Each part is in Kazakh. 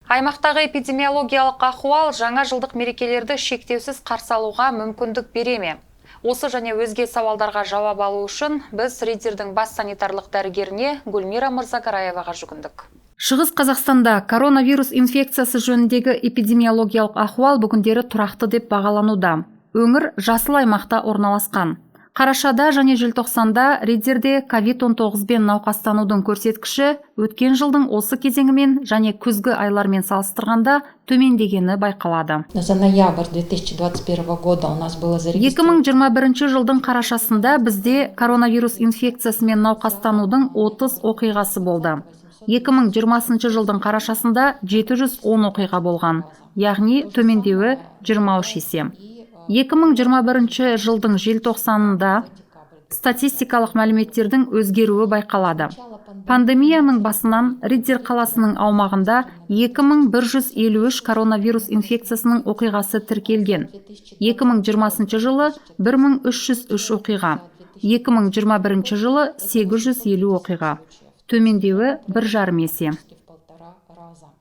Аймақтағы эпидемиологиялық ахуал жаңа жылдық мерекелерді шектеусіз қарсы алуға мүмкіндік бере ме? Осы және өзге сауалдарға жауап алу үшін біз Риддердің бас санитарлық дәрігеріне Гүлмира Мырзагараеваға жүгіндік. Шығыс Қазақстанда коронавирус инфекциясы жөніндегі эпидемиологиялық ахуал бүгіндері тұрақты деп бағалануда. Өңір жасыл аймақта орналасқан. Қарашада және желтоқсанда Риддерде COVID-19-бен науқастанудың көрсеткіші өткен жылдың осы кезеңімен және күзгі айлармен салыстырғанда төмендегені байқалады. За ноябрь 2021 года у нас было зарегистрировано 2021 жылдың қарашасында бізде коронавирус инфекциясымен науқастанудың 30 оқиғасы болды. 2020 жылдың қарашасында 710 оқиға болған, яғни төмендеуі 23 есе. 2021 жылдың желтоқсанында статистикалық мәліметтердің өзгеруі байқалады. Пандемияның басынан Риддер қаласының аумағында 2153 коронавирус инфекциясының оқиғасы тіркелген. 2020 жылы 1303 оқиға, 2021 жылы 850 оқиға. Төмендеуі 1,5 есе.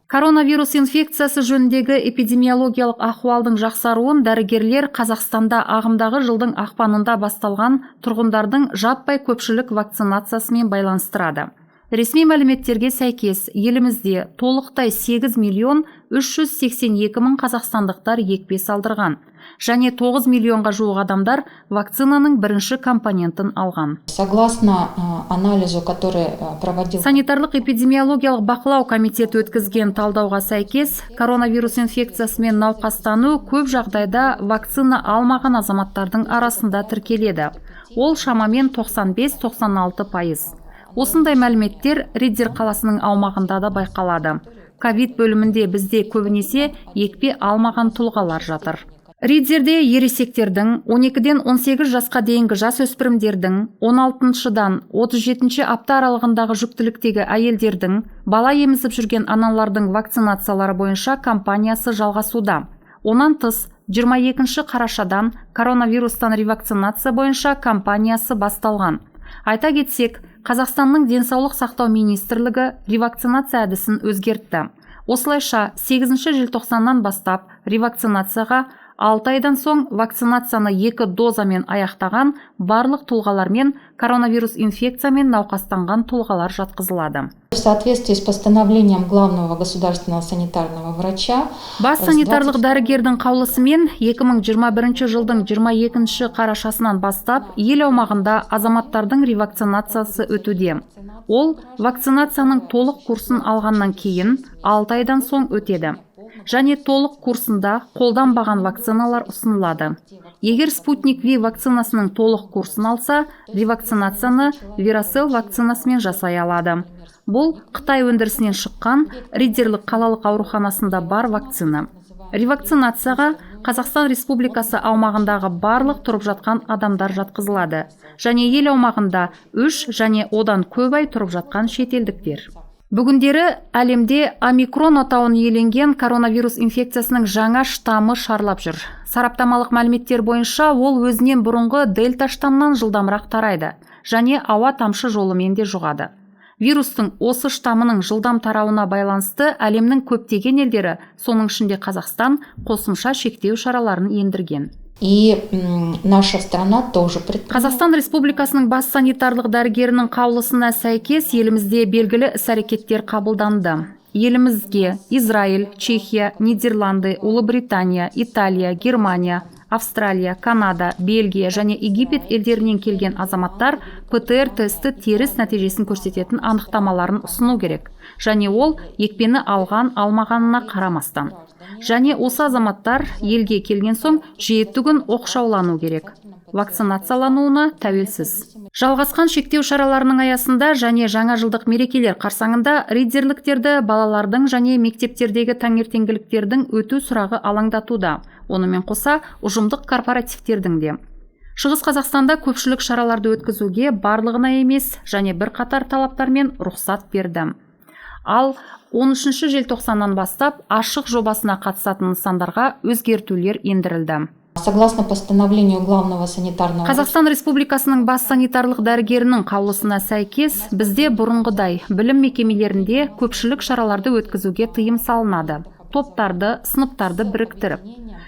Коронавирус инфекциясы жөніндегі эпидемиологиялық ахуалдың жақсаруын дәрігерлер Қазақстанда ағымдағы жылдың ақпанында басталған тұрғындардың жаппай көпшілік вакцинациясымен байланыстырады. Ресми мәліметтерге сәйкес, елімізде толықтай 8 миллион 382 мың қазақстандықтар екпе салдырған және 9 миллионға жуық адамдар вакцинаның бірінші компонентін алған. Согласно анализу, который проводил Санитарлық эпидемиологиялық бақылау комитеті өткізген талдауға сәйкес, коронавирус инфекциясымен науқастану көп жағдайда вакцина алмаған азаматтардың арасында тіркеледі. Ол шамамен 95-96%. Осындай мәліметтер Риддер қаласының аумағында да байқалады. Ковид бөлімінде бізде көбінесе екпе алмаған тұлғалар жатыр. Риддерде ересектердің, 12-ден 18 жасқа дейінгі жасөспірімдердің, 16-шыдан 37 апта аралығындағы жүктіліктегі әйелдердің, бала емізіп жүрген аналардың вакцинациялары бойынша кампаниясы жалғасуда. Онан тыс 22 қарашадан коронавирустан ревакцинация бойынша кампаниясы басталған. Айта кетсек, Қазақстанның денсаулық сақтау министрлігі ревакцинация әдісін өзгертті. Осылайша, 8 желтоқсаннан бастап ревакцинацияға 6 айдан соң вакцинацияны екі дозамен аяқтаған барлық тұлғалар мен коронавирус инфекциямен науқастанған тұлғалар жатқызылады. В соответствии с постановлением главного государственного санитарного врача Бас санитарлық дәрігердің қаулысымен 2021 жылдың 22 қарашасынан бастап ел аумағында азаматтардың ревакцинациясы өтуде. Ол вакцинацияның толық курсын алғаннан кейін 6 айдан соң өтеді. Және толық курсында қолданбаған вакциналар ұсынылады. Егер Спутник Ви вакцинасының толық курсын алса, ревакцинацияны Веросел вакцинасымен жасай алады. Бұл Қытай өндірісінен шыққан, Риддерлік қалалық ауруханасында бар вакцина. Ревакцинацияға Қазақстан Республикасы аумағындағы барлық тұрып жатқан адамдар жатқызылады және ел аумағында 3 және одан көп ай тұрып жатқан шетелдіктер. Бүгіндері әлемде омикрон атауын иеленген коронавирус инфекциясының жаңа штаммы шарлап жүр. Сараптамалық мәліметтер бойынша, ол өзінен бұрынғы дельта штаммнан жылдамырақ тарайды және ауа тамшы жолымен де жұғады. Вирустың осы штаммының жылдам тарауына байланысты әлемнің көптеген елдері, соның ішінде Қазақстан, қосымша шектеу шараларын ендірген. И наша страна тоже предприняла Қазақстан Республикасының бас санитарлық дәрігерінің қаулысына сәйкес, елімізде белгілі іс-әрекеттер қабылданды. Елімізге Израиль, Чехия, Нидерланды, Ұлыбритания, Италия, Германия, Австралия, Канада, Бельгия және Египет елдерінен келген азаматтар ПТР тесті теріс нәтижесін көрсететін анықтамаларын ұсыну керек және ол екпені алған алмағанына қарамастан. Және осы азаматтар елге келген соң 7 күн оқшаулану керек, вакцинациялануына тәуелсіз. Жалғасқан шектеу шараларының аясында және жаңа жылдық мерекелер қарсаңында риддерліктерді балалардың және мектептердегі таңертеңгіліктердің өту сұрағы алаңдатуда. Онымен қоса, ұжымдық корпоративтердің де. Шығыс Қазақстанда көпшілік шараларды өткізуге барлығына емес және бірқатар талаптармен рұқсат берді. Ал 13 желтоқсаннан бастап ашық жобасына қатысатын нысандарға өзгертулер ендірілді. Согласно постановлению главного санитарного Қазақстан Республикасының бас санитарлық дәрігерінің қаулысына сәйкес, бізде бұрынғыдай білім мекемелерінде көпшілік шараларды өткізуге тыйым салынады. Топтарды, сыныптарды біріктіріп,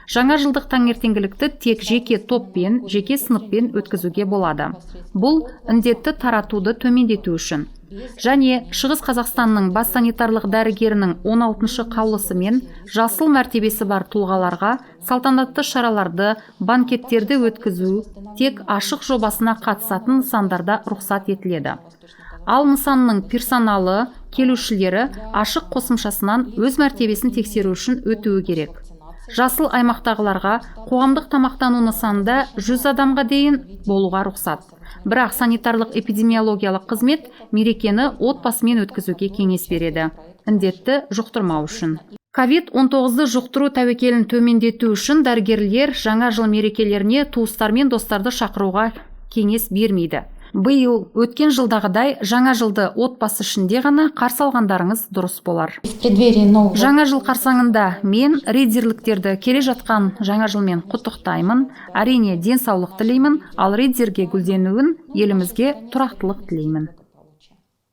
жаңа жылдық таңертеңгілікті тек жеке топпен, жеке сыныппен өткізуге болады. Бұл індетті таратуды төмендету үшін. Және Шығыс Қазақстанның бас санитарлық дәрігерінің 16 қаулысымен жасыл мәртебесі бар тұлғаларға салтанатты шараларды, банкеттерді өткізу тек ашық жобасына қатысатын нысандарда рұқсат етіледі. Ал нысанның персоналы, келушілері ашық қосымшасынан өз мәртебесін тексеру үшін өтуі керек. Жасыл аймақтағыларға қоғамдық тамақтану нысанында 100 адамға дейін болуға рұқсат. Бірақ санитарлық эпидемиологиялық қызмет мерекені отбасымен өткізуге кеңес береді, індетті жұқтырмау үшін. COVID-19-ды жұқтыру тәуекелін төмендету үшін дәрігерлер жаңа жыл мерекелеріне туыстар мен достарды шақыруға кеңес бермейді. Биыл өткен жылдағыдай жаңа жылды отбасы ішінде ғана қарсы алғандарыңыз дұрыс болар. В преддверии Нового Жаңа жыл қарсаңында мен риддерліктерді келе жатқан жаңа жылмен құттықтаймын. Әрине, денсаулық тілеймін, ал Риддерге гүлденуін, елімізге тұрақтылық тілеймін.